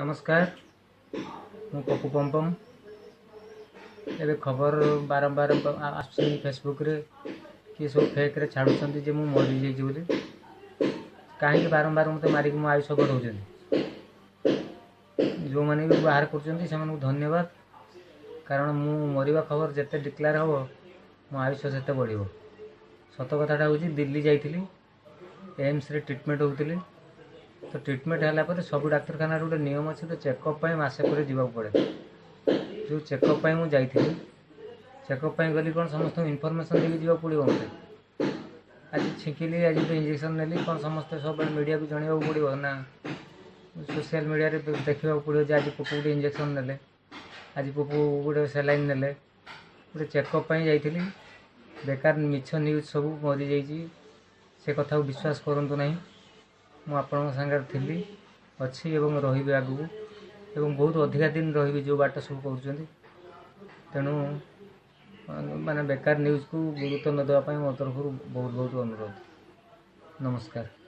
ନମସ୍କାର, ମୁଁ ପପୁ ପମ୍ପମ୍। ଏବେ ଖବର ବାରମ୍ବାର ଆସୁଛି ଫେସବୁକ୍ରେ, କିଏ ସବୁ ଫେକ୍ରେ ଛାଡ଼ୁଛନ୍ତି ଯେ ମୁଁ ମରିଯାଇଛି ବୋଲି। କାହିଁକି ବାରମ୍ବାର ମୋତେ ମାରିକି ମୋ ଆୟୁଷ ବଢ଼ାଉଛନ୍ତି? ଯେଉଁମାନେ ବି ବାହାର କରୁଛନ୍ତି, ସେମାନଙ୍କୁ ଧନ୍ୟବାଦ, କାରଣ ମୁଁ ମରିବା ଖବର ଯେତେ ଡିକ୍ଲେୟାର ହେବ, ମୋ ଆୟୁଷ ସେତେ ବଢ଼ିବ। ସତ କଥାଟା ହେଉଛି, ଦିଲ୍ଲୀ ଯାଇଥିଲି, ଏମ୍ସରେ ଟ୍ରିଟମେଣ୍ଟ ହେଉଥିଲି। ତ ଟ୍ରିଟମେଣ୍ଟ ହେଲା ପରେ ସବୁ ଡାକ୍ତରଖାନାରେ ଗୋଟେ ନିୟମ ଅଛି, ତ ଚେକଅପ୍ ପାଇଁ ମାସେ ପରେ ଯିବାକୁ ପଡ଼େ। ଯେଉଁ ଚେକଅପ୍ ପାଇଁ ମୁଁ ଯାଇଥିଲି, ଚେକଅପ୍ ପାଇଁ ଗଲି, କ'ଣ ସମସ୍ତଙ୍କୁ ଇନଫର୍ମେସନ୍ ଦେଇକି ଯିବାକୁ ପଡ଼ିବ ମୋତେ? ଆଜି ଛିଙ୍କିଲି, ଆଜି ଗୋଟେ ଇଞ୍ଜେକ୍ସନ୍ ନେଲି, କ'ଣ ସମସ୍ତେ ସବୁବେଳେ ମିଡ଼ିଆକୁ ଜଣାଇବାକୁ ପଡ଼ିବ ନା ସୋସିଆଲ୍ ମିଡ଼ିଆରେ ଦେଖିବାକୁ ପଡ଼ିବ ଯେ ଆଜି ପପୁ ଗୋଟେ ଇଞ୍ଜେକ୍ସନ୍ ନେଲେ, ଆଜି ପପୁ ଗୋଟେ ସାଲାଇନ୍ ନେଲେ? ଗୋଟେ ଚେକଅପ୍ ପାଇଁ ଯାଇଥିଲି। ବେକାର ମିଛ ନ୍ୟୁଜ୍ ସବୁ ମରିଯାଇଛି, ସେ କଥାକୁ ବିଶ୍ୱାସ କରନ୍ତୁ ନାହିଁ। ମୁଁ ଆପଣଙ୍କ ସାଙ୍ଗରେ ଥିଲି, ଅଛି ଏବଂ ରହିବି ଆଗକୁ ଏବଂ ବହୁତ ଅଧିକା ଦିନ ରହିବି, ଯେଉଁ ବାଟ ସବୁ କରୁଛନ୍ତି। ତେଣୁ ମାନେ ବେକାର ନ୍ୟୁଜ୍କୁ ଗୁରୁତ୍ୱ ନ ଦେବା ପାଇଁ ମୋ ତରଫରୁ ବହୁତ ବହୁତ ଅନୁରୋଧ। ନମସ୍କାର।